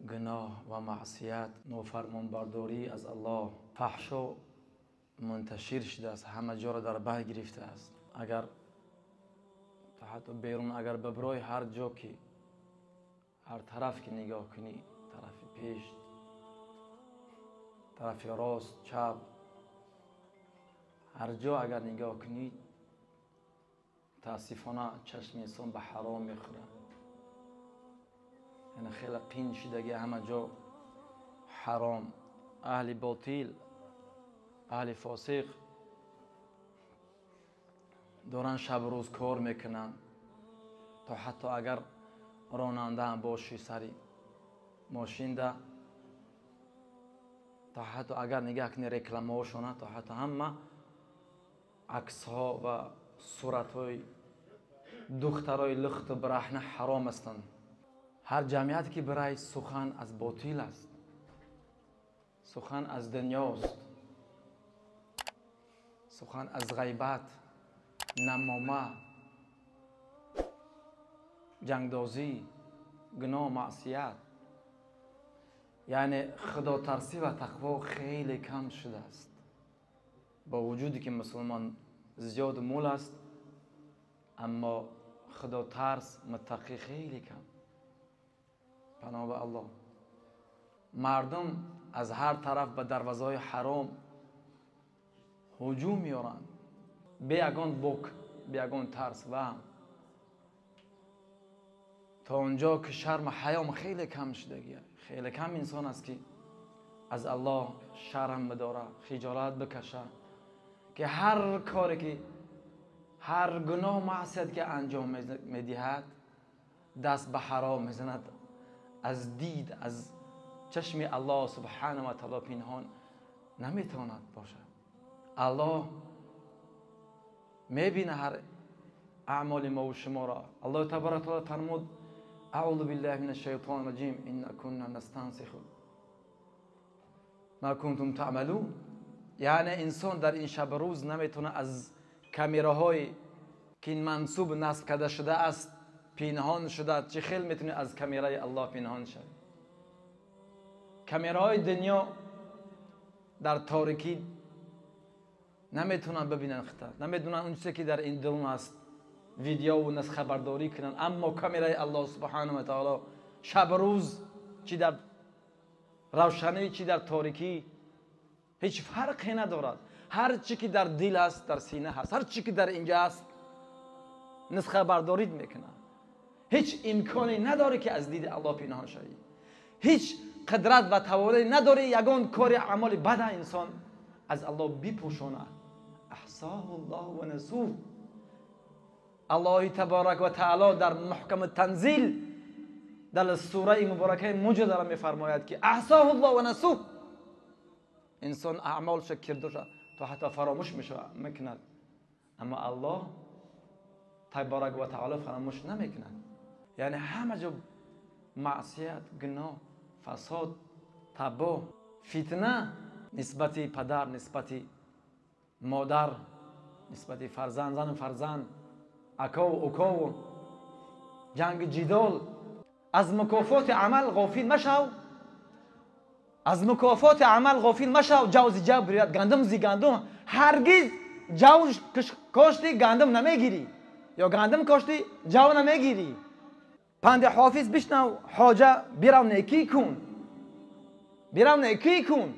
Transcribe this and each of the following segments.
Гуноҳ ва маъсият, нофармонбардорӣ аз Аллоҳ, фаҳшо мунташир шудааст, ҳама ҷоро дар бар гирифтааст. Агар то ҳатто берун агар ба барои ҳар ҷо ки ҳар тараф ки нигоҳ кунӣ, тарафи пеш, тарафи рост, чап, ҳар ҷо агар нигоҳ кунӣ, мутаассифона чашми инсон ба ҳаром мехӯрад. Яъне хеле қин шудагӣ ҳама ҷо ҳаром. Аҳли ботил, аҳли фосиқ доранд шабу рӯз кор мекунанд, то ҳатто агар ронанда ҳам бошӣ сари мошинда, то ҳатто агар нигаҳ кунӣ рекламаҳошона, то ҳатто ҳама аксҳо ва суратҳои духтарои лухту бараҳна ҳаром ҳастанд. Ҳар ҷамъият ки барои сухан аз ботил аст, сухан аз дунёст, сухан аз ғайбат, намома, ҷангдозӣ, гуноҳ, маъсият. Яъне худотарсӣ ва тақво хеле кам шудааст. Бо вуҷуде ки мусулмон зиёд мул аст, аммо худотарс, муттақӣ хеле кам. Паноҳ ба Аллоҳ. Мардум аз ҳар тараф ба дарвозаҳои ҳаром ҳуҷум меоранд, бе ягон бок, бе ягон тарс. Ваҳм то онҷо ки шарму ҳаём хеле кам шудагия. Хеле кам инсон аст ки аз Аллоҳ шарм бидорад, хиҷолат бикашад, ки ҳар коре ки ҳар гуноҳ, маъсият ки анҷом медиҳад, даст ба ҳаром мезанад, аз дид, аз чашми Аллоҳ субҳанаҳу ва таъоло пинҳон наметавонад бошад. Аллоҳ мебинад ҳар аъмоли мо ва шуморо. Аллоҳ табарака ва таъоло фармуд: аъузу биллаҳи минаш шайтони раҷим, инна кунна настансиху ма кунтум таъмалун. Яъне инсон дар ин шаб рӯз наметавонад аз камераҳое ки мансуб насб карда шудааст пинҳон шуда. Чӣ хел метавонӣ аз камераи Аллоҳ пинҳон шавӣ? Камераҳои дунё дар торикӣ наметавонанд бибинанд хита, намедонанд он чизе ки дар ин дурун аст, видеову насхабардорӣ кунанд. Аммо камераи Аллоҳ субҳанаҳу ва таъоло шаб рӯз, чӣ дар равшанӣ, чӣ дар торикӣ, ҳеҷ фарқе надорад. Ҳар чӣ ки дар дил аст, дар сина ҳаст, ҳар чӣ ки дар инҷа аст, нусхабардорит мекунад. Ҳеҷ имконе надорӣ ки аз диди Аллоҳ пинҳон шавӣ. Ҳеҷ қудрат ва тавоноӣ надорӣ ягон кори аъмоли бада инсон аз Аллоҳ бипӯшонад. Аҳсоҳу Аллоҳ ва насуҳ. Аллоҳи табарак ва таъоло дар муҳками танзил дар сураи муборакаи Муҷодала мефармояд ки аҳсоҳу Аллоҳ ва насуҳ. Инсон аъмолша, кирдоша то ҳатто фаромӯш мекунад, аммо Аллоҳ табарак ва таъоло фаромӯш намекунад. Яъне ҳама ҷо маъсият, гуноҳ, фасод, табоҳ, фитна нисбати падар, нисбати модар, нисбати фарзанд, зану фарзанд, акову укову, ҷанги ҷидол. Аз мукофоти амал ғофил машав, аз мукофоти амал ғофил машав. Ҷавзи ҷав биряд, гандум зи гандум. Ҳаргиз ҷав кошти гандум намегирӣ, ё гандум кошти ҷав намегирӣ. Панди ҳофиз бишнав, ҳоҷа, бирав некӣ кун, бирав некӣ кун,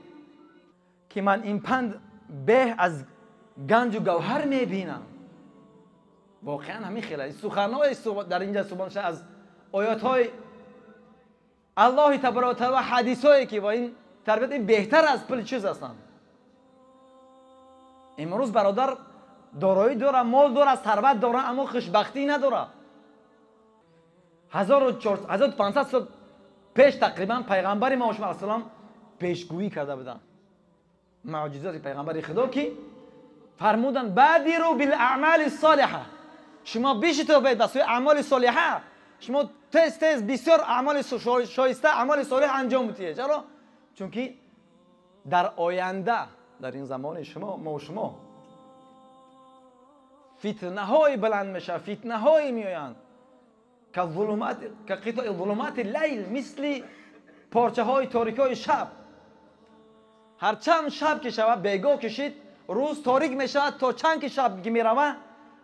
ки ман ин панд беҳ аз ганҷу гавҳар мебинам. Воқеан ҳамин хел аст. Суханҳои дар инҷа сухан шуда аз оятҳои Аллоҳи табарак ва таъоло ва ҳадисҳое ки бо ин тарбият ин беҳтар аз пул чиз ҳастанд. Имрӯз бародар дороӣ дорад, мол дорад, сарват дорад, аммо хушбахтӣ надорад. 1500 сол пеш тақрибан пайғамбари мо Муҳаммад алайҳиссалом пешгӯӣ карда буданд. Муъҷизоти пайғамбари Худо ки фармуданд: бадиру билаъмали солиҳа. Шумо бишитобед ба сӯи аъмоли солиҳа. Шумо тез тез бисёр аъмоли шоиста, аъмоли солиҳ анҷом медиҳед. Чаро? Чунки дар оянда, дар ин замони шумо, мо шумо, фитнаҳое баланд мешавад, фитнаҳое меоянд, кақитои зулумати лайл, мисли پارچه های تاریک های شب. هر چند شب که شود بیگاه کشید روز تاریک می شود، تا چند که شب که می رود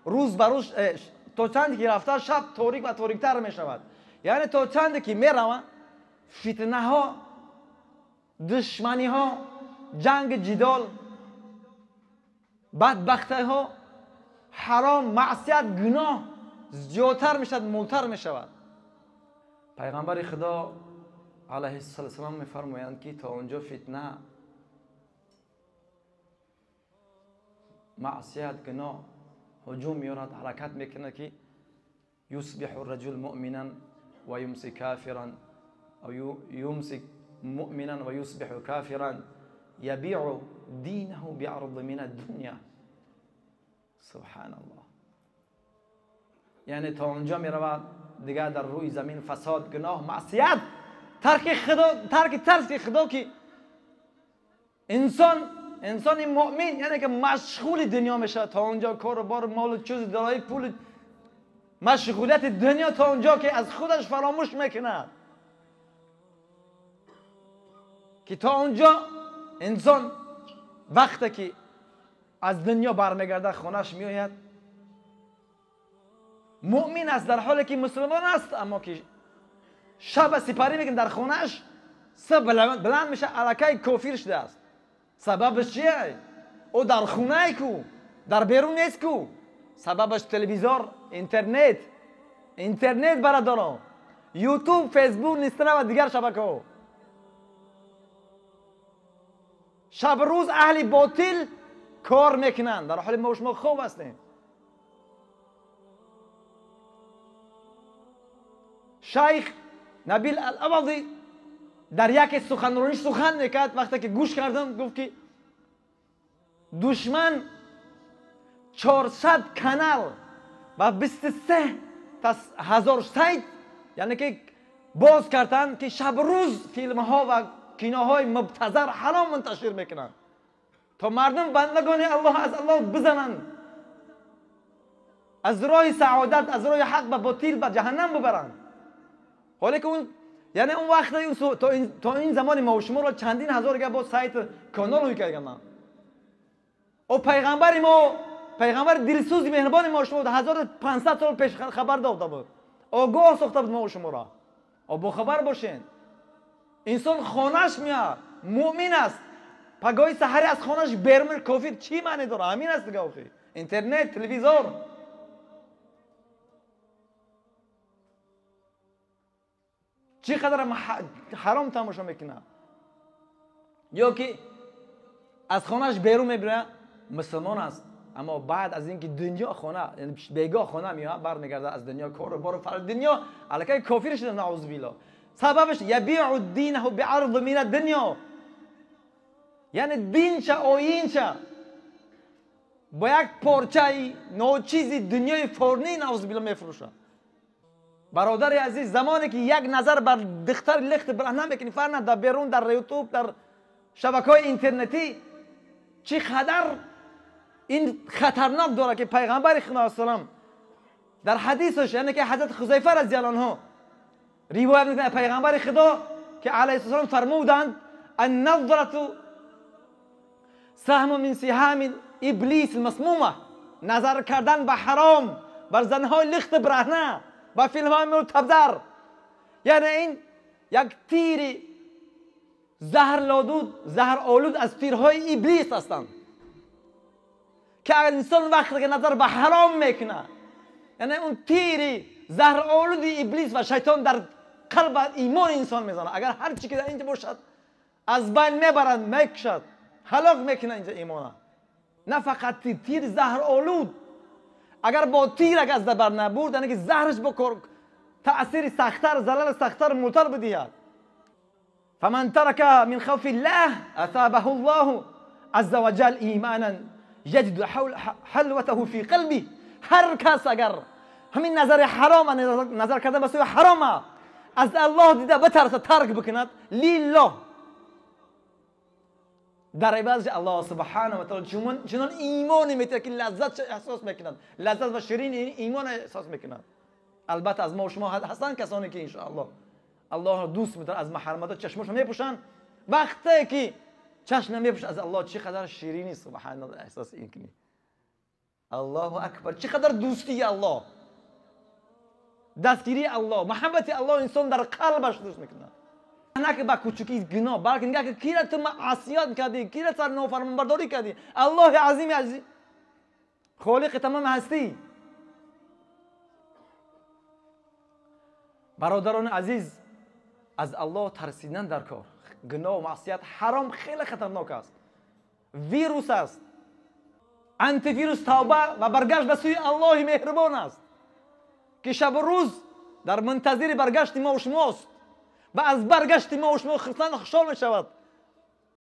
روز بر روز، تا چند که رفته شب تاریک و تاریکتر می شود. یعنی تا چند که می رود فتنه ها، دشمنی ها، جنگ جدال، بدبختی ها، حرام، معصیت، گناه زیادتر می شود، مولتر می شود. پیغمبر خدا علیه السلام می فرمایند که تا اونجا فتنه، معصیت، گناه هجوم میارد، حرکت میکنه که یصبح الرجل مؤمنا و یمسی کافرا او یمسی مؤمنا و یصبح کافرا یبیع دینه بعرض من الدنیا. سبحان الله. یعنی تا اونجا میرود دیگه در روی زمین فساد، گناه، معصیت، ترک خدا، ترک ترس خدا که انسان مؤمن یعنی که مشغول دنیا میشه، تا اونجا کار و بار، مال و چیز، دارایی، پول، مشغولیت دنیا، تا اونجا که از خودش فراموش میکنه، که تا اونجا انسان وقتی که از دنیا برمیگرده خونش میآید مؤمن است، در حالی که مسلمان است، اما که شب سپری میکنه در خونش، صبح بلند میشه الکی کافر شده است. سببش چیه؟ او در خونه کو، در بیرون نیست کو. سببش تلویزیون، اینترنت برادران، یوتیوب، فیسبوک، اینستاگرام و دیگر شبکه‌ها. شب روز اهل باطل کار میکنن، در حال ما شما خوب هستیم. شیخ نبیل العوضی در یک سخنرانی سخن میکرد، وقتی که گوش کردم گفت که دشمن 400 کانال و 23,000 سایت یعنی که باز کردن که شب روز فیلم ها و کیناهای مبتذل حرام منتشر میکنن تا مردم بندگان الله از الله بزنن، از راه سعادت، از راه حق به باطل، به جهنم ببرن. حالا که اون یعنی اون وقت تا این زمان ما و شما را چندین هزار گه با سایت کانال روی کردن. او پیغمبر ما، پیغمبر دلسوز مهربان ما و شما 1500 سال پیش خبر داده بود، آگاه ساخته بود ما و شما را. او با خبر باشین. انسان خانهش میاد مؤمن است، پگاه سحری از خانهش بیرون کافر چی معنی داره؟ همین است دیگه. آخه اینترنت، تلویزیون، چقدر حرام تماشا میکنه. یا که از خانهش بیرون میبره مسلمان است، اما بعد از اینکه دنیا خانه، یعنی بیگاه خانه میاد برمیگرده از دنیا، کار و بار و فر دنیا، الکی کافر شده، نعوذ بالله. سببش یبیع دینه بعرض من الدنیا، یعنی دینچه، آیینچه با یک پارچه ناچیزی دنیای فانی نعوذ بالله میفروشه. برادر عزیز، زمانی که یک نظر بر دختر لخت برهنه میکنی، فرق در بیرون، در یوتیوب، در شبکه های اینترنتی، چی قدر این خطرناک داره که پیغمبر خدا السلام در حدیثش، یعنی که حضرت حذیفه رضی الله عنه روایت میکنه پیغمبر خدا که علیه السلام فرمودند النظرة سهم من سهام ابلیس المسمومه، نظر کردن به حرام، بر زنهای لخت برهنه، با فیلم های مبتذل، یعنی این یک تیر زهرآلود، زهرآلود از تیرهای ابلیس هستند که انسان وقتی که نظر به حرام میکنه، یعنی اون تیر زهرآلود ابلیس و شیطان در قلب ایمان انسان میزنه. اگر هر چی که در اینجا باشد از بین میبرند، میکشد، هلاک میکنه اینجا ایمانه. نه فقط تیر زهرآلود، اگر با تیر از بر نبرد، یعنی که زهرش با تأثیر سخت‌تر، ضرر سخت‌تر مولتر بدهد. فمن ترک من خوف الله اثابه الله عز وجل ایمانا یجد حلوته فی قلبه. هر کس اگر همین نظر حرام، نظر کردن به سوی حرام، از الله دیده بترسه، ترک بکند لله، در عوض الله سبحانه و تعالی چنان ایمانی میده که لذت احساس میکند، لذت و شیرین ایمان احساس میکند. البته از ما و شما هستن کسانی که انشاءالله Аллоҳро дӯст медоранд, аз маҳрамата чашмошон мепӯшанд. Вақте ки чашм намепӯшанд, аз Аллоҳ чӣ қадар ширинӣ, субҳаналлоҳ, эҳсос ин кунӣ. Аллоҳу акбар, чӣ қадар дӯстии Аллоҳ, дастгирии Аллоҳ, муҳаббати Аллоҳ инсон дар қалбаш дӯст мекунад. На ки ба кӯчикии гуноҳ, балки нигоҳ ки кира ту маъсият кардӣ, кира сар нофармонбардорӣ кардӣ. Аллоҳи азими азиз, холиқи тамоми ҳастӣ. Бародарони азиз, аз Аллоҳ тарсидан дар кор. Гуноҳ, маъсият, ҳаром хеле хатарнок аст, вирус аст. Антивирус тавба ва баргашт ба сӯи Аллоҳи меҳрубон аст, ки шабу рӯз дар мунтазири баргашти мо шумост ва аз баргашти мо шумо хурсанд хушҳол мешавад.